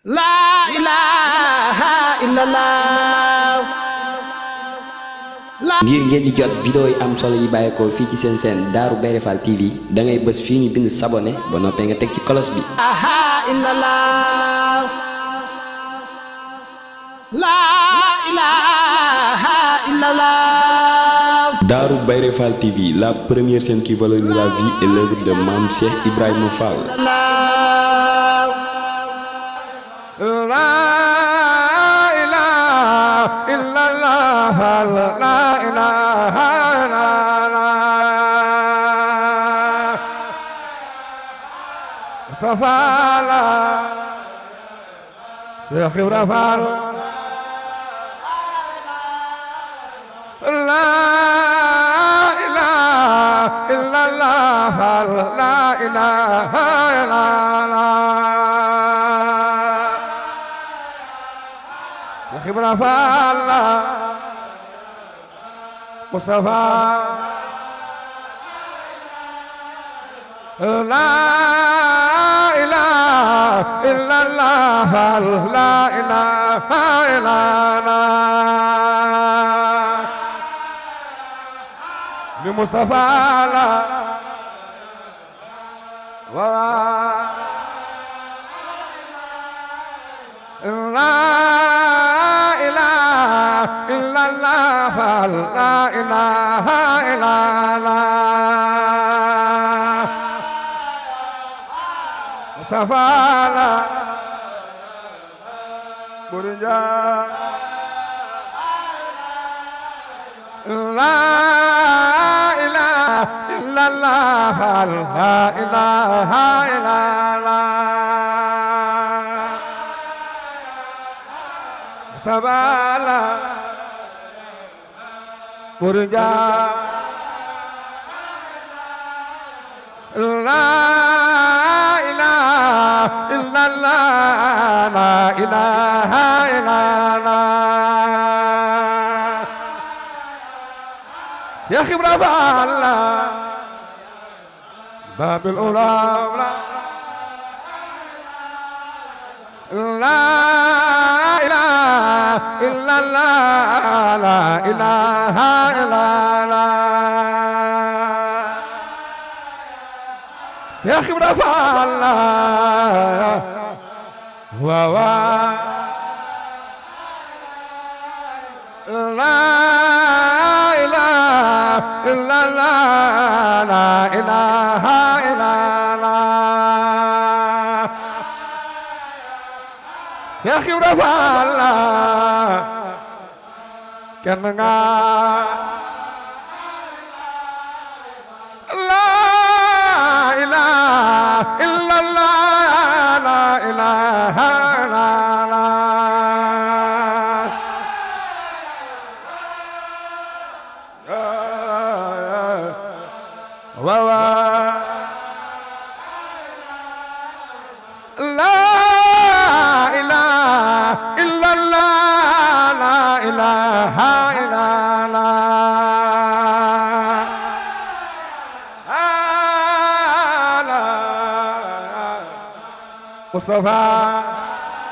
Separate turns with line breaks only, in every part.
La ilaha illallah.
ngir ngeen di jot vidéo yi am solo yi bàyyeekoo fii ci seen chaîne Darou Bairé Fall TV da ngay bës fii ñu bind s'abonner ba noppee nga teg ci cloche bi.
La ilaha illallah.
Darou Bairé Fall TV, la première chaîne qui valorise la vie et l'œuvre de Mame Cheikh Ibrahima Fall.
Safala Cheikh Ibrahima Fall. La ilaha illallah. La ilaha illallah. Cheikh Ibrahima Fall Mustafa. La illallah, la ilaha illallah. Bi Mustafa la wa la ilaha illallah, la ilaha illallah. Safala Burja La ilaha illallah, la ilaha illallah. Safala Burja La illallah, la ilaha illallah. Cheikh Ibrahima Fall Babil Ulama. La ilaha illallah, la ilaha illallah. Cheikh Ibrahima Fall wa wa la ilaha illallah, la ilaha illallah. Cheikh Ibrahima Fall kenn nga la ilaha illallah, la ilaha Mustafa.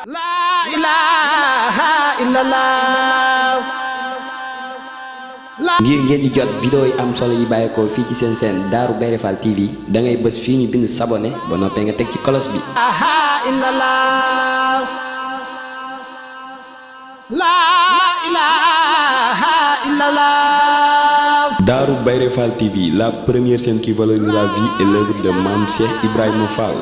La ilaha illallah.
ngir ngeen di jot vidéo yi am solo yi bàyyeekoo fii ci seen chaîne Darou Bairé Fall TV da ngay bës fii ñu bind s'abonner ba noppee nga teg ci cloche bi.
La ilaha illallah.
Darou Bairé Fall TV, la première chaîne qui valorise la vie et l'œuvre de Mame Cheikh Ibrahima Fall.